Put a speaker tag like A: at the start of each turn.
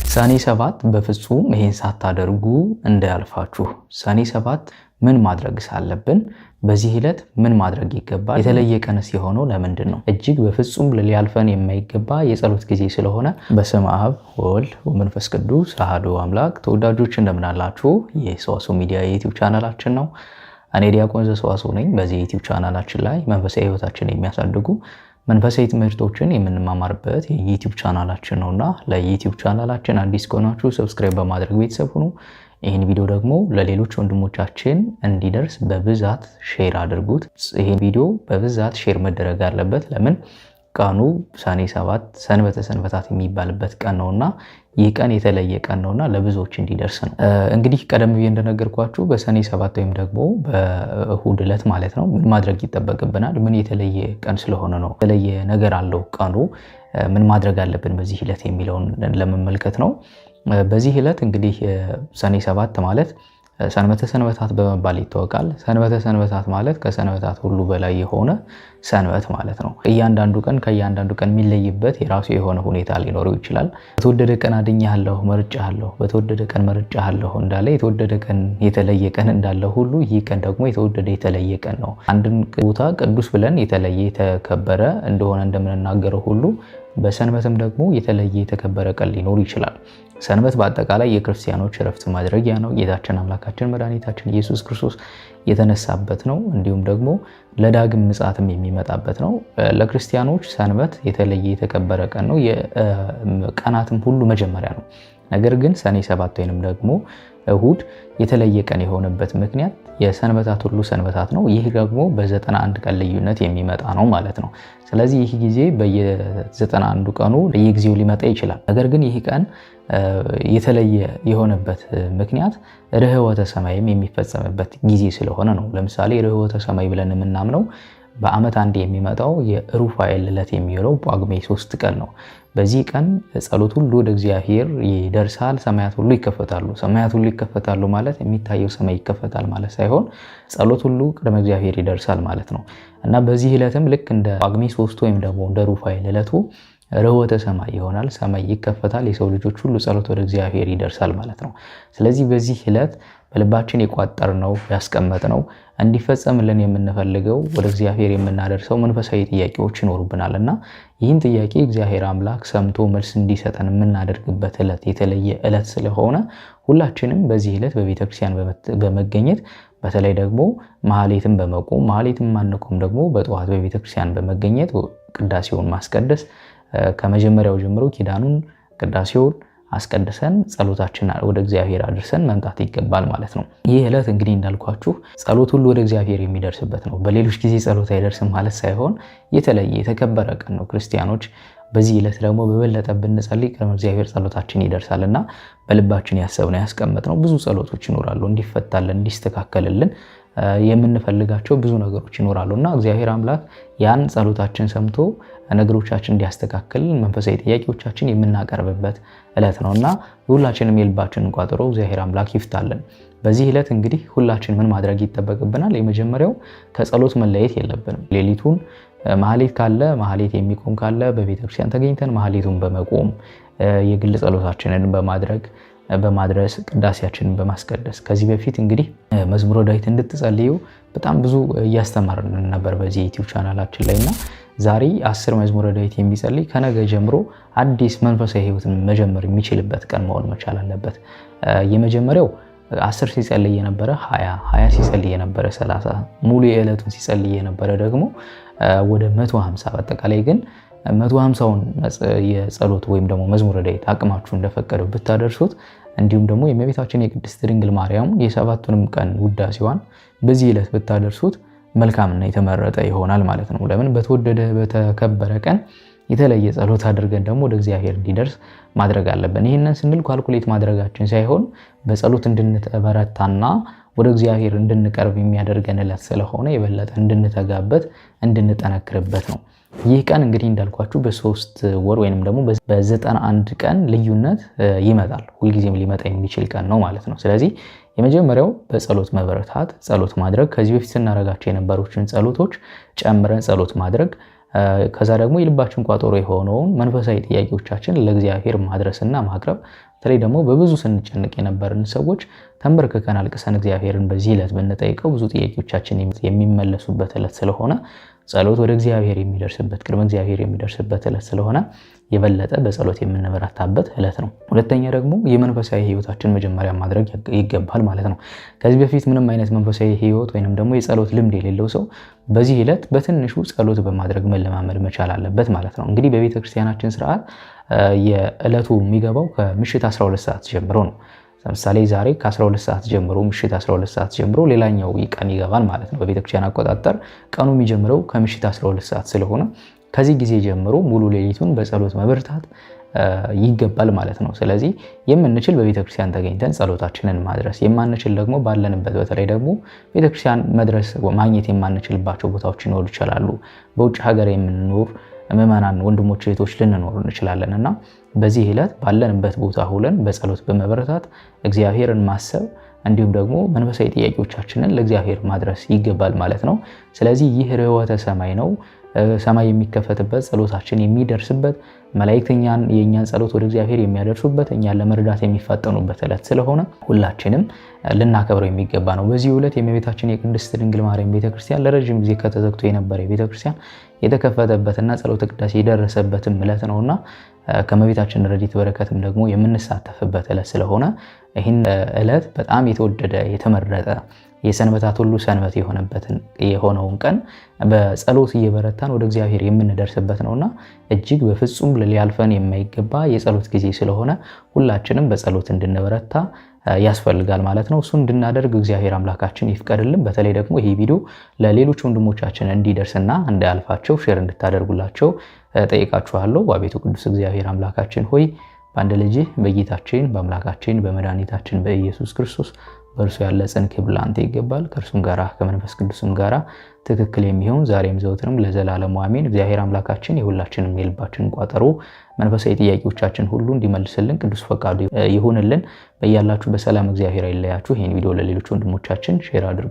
A: ሰኔ 7 በፍጹም ይሄን ሳታደርጉ እንዳያልፋችሁ። ሰኔ 7 ምን ማድረግ ሳለብን፣ በዚህ ዕለት ምን ማድረግ ይገባል? የተለየ ቀንስ የሆነው ለምንድን ነው? እጅግ በፍጹም ሊያልፈን የማይገባ የጸሎት ጊዜ ስለሆነ። በስመ አብ ወወልድ ወመንፈስ ቅዱስ አሐዱ አምላክ። ተወዳጆች እንደምን አላችሁ? የሰዋስው ሚዲያ የዩቲዩብ ቻናላችን ነው። እኔ ዲያቆን ዘሰዋስው ነኝ። በዚህ የዩቲዩብ ቻናላችን ላይ መንፈሳዊ ሕይወታችንን የሚያሳድጉ መንፈሳዊ ትምህርቶችን የምንማማርበት የዩቲዩብ ቻናላችን ነውና ለዩቲዩብ ቻናላችን አዲስ ከሆናችሁ subscribe በማድረግ ቤተሰብ ሁኑ። ይህን ቪዲዮ ደግሞ ለሌሎች ወንድሞቻችን እንዲደርስ በብዛት share አድርጉት። ይህን ቪዲዮ በብዛት share መደረግ አለበት። ለምን? ቀኑ ሰኔ 7 ሰንበተ ሰንበታት የሚባልበት ቀን ነውና ይህ ቀን የተለየ ቀን ነውና ለብዙዎች እንዲደርስ ነው። እንግዲህ ቀደም ብዬ እንደነገርኳችሁ በሰኔ 7 ወይም ደግሞ በእሁድ ዕለት ማለት ነው ምን ማድረግ ይጠበቅብናል? ምን የተለየ ቀን ስለሆነ ነው? የተለየ ነገር አለው ቀኑ። ምን ማድረግ አለብን በዚህ ዕለት የሚለውን ለመመልከት ነው። በዚህ ዕለት እንግዲህ ሰኔ 7 ማለት ሰንበተ ሰንበታት በመባል ይታወቃል። ሰንበተ ሰንበታት ማለት ከሰንበታት ሁሉ በላይ የሆነ ሰንበት ማለት ነው። እያንዳንዱ ቀን ከእያንዳንዱ ቀን የሚለይበት የራሱ የሆነ ሁኔታ ሊኖረው ይችላል። በተወደደ ቀን አድኜሃለሁ፣ መርጬሃለሁ፣ በተወደደ ቀን መርጬሃለሁ እንዳለ የተወደደ ቀን የተለየ ቀን እንዳለ ሁሉ ይህ ቀን ደግሞ የተወደደ የተለየ ቀን ነው። አንድን ቦታ ቅዱስ ብለን የተለየ የተከበረ እንደሆነ እንደምንናገረው ሁሉ በሰንበትም ደግሞ የተለየ የተከበረ ቀን ሊኖር ይችላል። ሰንበት በአጠቃላይ የክርስቲያኖች እረፍት ማድረጊያ ነው። ጌታችን አምላካችን መድኃኒታችን ኢየሱስ ክርስቶስ የተነሳበት ነው። እንዲሁም ደግሞ ለዳግም ምጽአትም የሚመጣበት ነው። ለክርስቲያኖች ሰንበት የተለየ የተከበረ ቀን ነው። የቀናትም ሁሉ መጀመሪያ ነው። ነገር ግን ሰኔ 7 ወይንም ደግሞ እሁድ የተለየ ቀን የሆነበት ምክንያት የሰንበታት ሁሉ ሰንበታት ነው። ይህ ደግሞ በ91 ቀን ልዩነት የሚመጣ ነው ማለት ነው። ስለዚህ ይህ ጊዜ በየ91 ቀኑ በየጊዜው ሊመጣ ይችላል። ነገር ግን ይህ ቀን የተለየ የሆነበት ምክንያት ርህወተ ሰማይም የሚፈጸምበት ጊዜ ስለሆነ ነው። ለምሳሌ ርህወተ ሰማይ ብለን የምናምነው በዓመት አንድ የሚመጣው የሩፋኤል ዕለት የሚውለው ጳጉሜ 3 ቀን ነው። በዚህ ቀን ጸሎት ሁሉ ወደ እግዚአብሔር ይደርሳል፣ ሰማያት ሁሉ ይከፈታሉ። ሰማያት ሁሉ ይከፈታሉ ማለት የሚታየው ሰማይ ይከፈታል ማለት ሳይሆን ጸሎት ሁሉ ቅድመ እግዚአብሔር ይደርሳል ማለት ነው እና በዚህ ዕለትም ልክ እንደ ጳጉሜ 3 ወይም ደግሞ እንደ ሩፋኤል ዕለቱ ርህወተ ሰማይ ይሆናል። ሰማይ ይከፈታል፣ የሰው ልጆች ሁሉ ጸሎት ወደ እግዚአብሔር ይደርሳል ማለት ነው። ስለዚህ በዚህ ዕለት በልባችን የቋጠርነው ያስቀመጥነው እንዲፈጸምልን የምንፈልገው ወደ እግዚአብሔር የምናደርሰው መንፈሳዊ ጥያቄዎች ይኖሩብናል እና ይህን ጥያቄ እግዚአብሔር አምላክ ሰምቶ መልስ እንዲሰጠን የምናደርግበት ዕለት የተለየ ዕለት ስለሆነ ሁላችንም በዚህ ዕለት በቤተክርስቲያን በመገኘት በተለይ ደግሞ ማህሌትን በመቆም፣ ማህሌትን ማንቆም ደግሞ በጠዋት በቤተክርስቲያን በመገኘት ቅዳሴውን ማስቀደስ፣ ከመጀመሪያው ጀምሮ ኪዳኑን ቅዳሴውን አስቀድሰን ጸሎታችን ወደ እግዚአብሔር አድርሰን መምጣት ይገባል ማለት ነው። ይህ ዕለት እንግዲህ እንዳልኳችሁ ጸሎት ሁሉ ወደ እግዚአብሔር የሚደርስበት ነው። በሌሎች ጊዜ ጸሎት አይደርስም ማለት ሳይሆን የተለየ የተከበረ ቀን ነው። ክርስቲያኖች በዚህ ዕለት ደግሞ በበለጠ ብንጸልይ ቅድመ እግዚአብሔር ጸሎታችን ይደርሳል እና በልባችን ያሰብነው ያስቀመጥነው ብዙ ጸሎቶች ይኖራሉ። እንዲፈታልን እንዲስተካከልልን የምንፈልጋቸው ብዙ ነገሮች ይኖራሉ እና እግዚአብሔር አምላክ ያን ጸሎታችን ሰምቶ ነገሮቻችን እንዲያስተካክል መንፈሳዊ ጥያቄዎቻችን የምናቀርብበት ዕለት ነውና ሁላችንም የልባችንን ቋጠሮ እግዚአብሔር አምላክ ይፍታልን። በዚህ ዕለት እንግዲህ ሁላችን ምን ማድረግ ይጠበቅብናል? የመጀመሪያው ከጸሎት መለየት የለብንም። ሌሊቱን ማህሌት ካለ፣ ማህሌት የሚቆም ካለ በቤተክርስቲያን ተገኝተን ማህሌቱን በመቆም፣ የግል ጸሎታችንን በማድረግ በማድረስ፣ ቅዳሴያችንን በማስቀደስ። ከዚህ በፊት እንግዲህ መዝሙረ ዳዊት እንድትጸልዩ በጣም ብዙ እያስተማርን ነበር በዚህ ዩቲዩብ ቻናላችን ላይ እና ዛሬ 10 መዝሙረ ዳዊት የሚጸልይ ከነገ ጀምሮ አዲስ መንፈሳዊ ሕይወትን መጀመር የሚችልበት ቀን መሆን መቻል አለበት። የመጀመሪያው 10 ሲጸልይ የነበረ 20፣ 20 ሲጸልይ የነበረ 30፣ ሙሉ የዕለቱን ሲጸልይ የነበረ ደግሞ ወደ 150፣ በአጠቃላይ ግን 150ውን የጸሎት ወይም ደግሞ መዝሙረ ዳዊት አቅማችሁ እንደፈቀደው ብታደርሱት፣ እንዲሁም ደግሞ የእመቤታችን የቅድስት ድንግል ማርያም የሰባቱንም ቀን ውዳሴዋን በዚህ ዕለት ብታደርሱት መልካምና የተመረጠ ይሆናል ማለት ነው። ለምን? በተወደደ በተከበረ ቀን የተለየ ጸሎት አድርገን ደግሞ ወደ እግዚአብሔር እንዲደርስ ማድረግ አለብን። ይህንን ስንል calculate ማድረጋችን ሳይሆን በጸሎት እንድንበረታና ወደ እግዚአብሔር እንድንቀርብ የሚያደርገን ዕለት ስለሆነ የበለጠ እንድንተጋበት እንድንጠነክርበት ነው። ይህ ቀን እንግዲህ እንዳልኳችሁ በ3 ወር ወይንም ደግሞ በ91 ቀን ልዩነት ይመጣል። ሁልጊዜም ሊመጣ የሚችል ቀን ነው ማለት ነው። ስለዚህ የመጀመሪያው በጸሎት መበረታት፣ ጸሎት ማድረግ፣ ከዚህ በፊት ስናደርጋቸው የነበሩትን ጸሎቶች ጨምረን ጸሎት ማድረግ፣ ከዛ ደግሞ የልባችን ቋጠሮ የሆነውን መንፈሳዊ ጥያቄዎቻችን ለእግዚአብሔር ማድረስና ማቅረብ፣ በተለይ ደግሞ በብዙ ስንጨንቅ የነበርን ሰዎች ተንበርክከን አልቅሰን እግዚአብሔርን በዚህ ዕለት ብንጠይቀው ብዙ ጥያቄዎቻችን የሚመለሱበት ዕለት ስለሆነ፣ ጸሎት ወደ እግዚአብሔር የሚደርስበት፣ ቅድመ እግዚአብሔር የሚደርስበት ዕለት ስለሆነ የበለጠ በጸሎት የምንበረታበት ዕለት ነው። ሁለተኛ ደግሞ የመንፈሳዊ ሕይወታችን መጀመሪያ ማድረግ ይገባል ማለት ነው። ከዚህ በፊት ምንም አይነት መንፈሳዊ ሕይወት ወይንም ደግሞ የጸሎት ልምድ የሌለው ሰው በዚህ ዕለት በትንሹ ጸሎት በማድረግ መለማመድ መቻል አለበት ማለት ነው። እንግዲህ በቤተክርስቲያናችን ስርዓት የዕለቱ የሚገባው ከምሽት 12 ሰዓት ጀምሮ ነው። ለምሳሌ ዛሬ ከ12 ሰዓት ጀምሮ፣ ምሽት 12 ሰዓት ጀምሮ ሌላኛው ቀን ይገባል ማለት ነው። በቤተክርስቲያን አቆጣጠር ቀኑ የሚጀምረው ከምሽት 12 ሰዓት ስለሆነ ከዚህ ጊዜ ጀምሮ ሙሉ ሌሊቱን በጸሎት መበርታት ይገባል ማለት ነው። ስለዚህ የምንችል በቤተክርስቲያን ተገኝተን ጸሎታችንን ማድረስ፣ የማንችል ደግሞ ባለንበት፣ በተለይ ደግሞ ቤተክርስቲያን መድረስ ማግኘት የማንችልባቸው ቦታዎች ይኖሩ ይችላሉ። በውጭ ሀገር የምንኖር ምዕመናን ወንድሞች እህቶች ልንኖር እንችላለን እና በዚህ ዕለት ባለንበት ቦታ ሁለን በጸሎት በመበረታት እግዚአብሔርን ማሰብ እንዲሁም ደግሞ መንፈሳዊ ጥያቄዎቻችንን ለእግዚአብሔር ማድረስ ይገባል ማለት ነው። ስለዚህ ይህ ርኅወተ ሰማይ ነው። ሰማይ የሚከፈትበት፣ ጸሎታችን የሚደርስበት፣ መላእክተኛን የእኛን ጸሎት ወደ እግዚአብሔር የሚያደርሱበት፣ እኛን ለመርዳት የሚፋጠኑበት ዕለት ስለሆነ ሁላችንም ልናከብረው የሚገባ ነው። በዚህ ዕለት የእመቤታችን የቅድስት ድንግል ማርያም ቤተክርስቲያን ለረጅም ጊዜ ከተዘግቶ የነበረ ቤተክርስቲያን የተከፈተበትና ጸሎተ ቅዳሴ የደረሰበትም ዕለት ነውና ከእመቤታችን ረድኤት በረከትም ደግሞ የምንሳተፍበት ዕለት ስለሆነ ይህን ዕለት በጣም የተወደደ፣ የተመረጠ፣ የሰንበታት ሁሉ ሰንበት የሆነበትን የሆነውን ቀን በጸሎት እየበረታን ወደ እግዚአብሔር የምንደርስበት ነውና እጅግ በፍጹም ሊያልፈን የማይገባ የጸሎት ጊዜ ስለሆነ ሁላችንም በጸሎት እንድንበረታ ያስፈልጋል ማለት ነው። እሱ እንድናደርግ እግዚአብሔር አምላካችን ይፍቀድልን። በተለይ ደግሞ ይህ ቪዲዮ ለሌሎች ወንድሞቻችን እንዲደርስና እንዳያልፋቸው share እንድታደርጉላቸው ጠይቃችኋለሁ። አቤቱ ቅዱስ እግዚአብሔር አምላካችን ሆይ፣ በአንድ ልጅህ በጌታችን በአምላካችን በመድኃኒታችን በኢየሱስ ክርስቶስ በእርሱ ያለ ጽን ክብር ለአንተ ይገባል። ከእርሱም ጋራ ከመንፈስ ቅዱስም ጋራ ትክክል የሚሆን ዛሬም ዘወትርም ለዘላለሙ አሜን። እግዚአብሔር አምላካችን የሁላችንም የልባችንን ቋጠሮ፣ መንፈሳዊ ጥያቄዎቻችን ሁሉ እንዲመልስልን ቅዱስ ፈቃዱ ይሁንልን። በያላችሁ በሰላም እግዚአብሔር አይለያችሁ። ይህን ቪዲዮ ለሌሎች ወንድሞቻችን share አድርጉ።